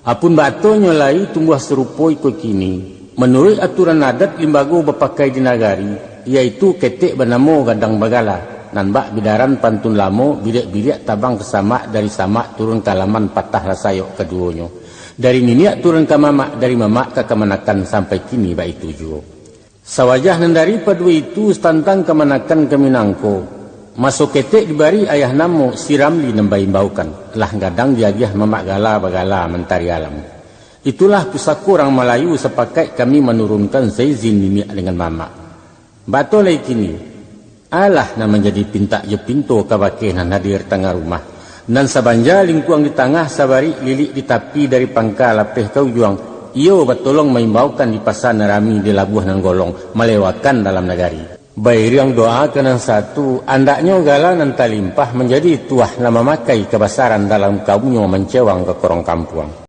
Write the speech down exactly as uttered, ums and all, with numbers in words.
Apun batonyo lai tumbuah sarupo iko kini, manuruik aturan adat limbago bapakai di nagari, yaitu ketek banamo gadang bagala, nan bak bidaran pantun lamo, biriak-biriak tabang ka samak, dari samak turun ka laman, patahlah sayok kaduonyo. Dari niniak turun ka mamak, dari mamak ka kamanakan, sampai kini baitu juo. Sawajah nan daripado itu, tantang kamanakan kami nangko, maso ketek dibari ayah namo si Ramli nan baimbaukan, lah gadang diagiah mamak gala bagala mantari alam. Itulah pusako urang Malayu, sapakaik kami manurunkan saizin niniak dengan mamak. Bato lai kini, alah nan manjadi pintak jo pinto kabake nan hadir tangah rumah, nan sabanja lingkuang di tangah, sabarik lilik di tapi, dari pangka lapeh ka ujuang, iyo batolong maimbaukan di pasa nan rami, di labuah nan golong malewakan dalam nagari. Bairiang doa ka nan satu, andaknyo gala nan talimpah manjadi tuah, nan mamakai kabasaran dalam kaumnyo, mancewang ka korong kampuang.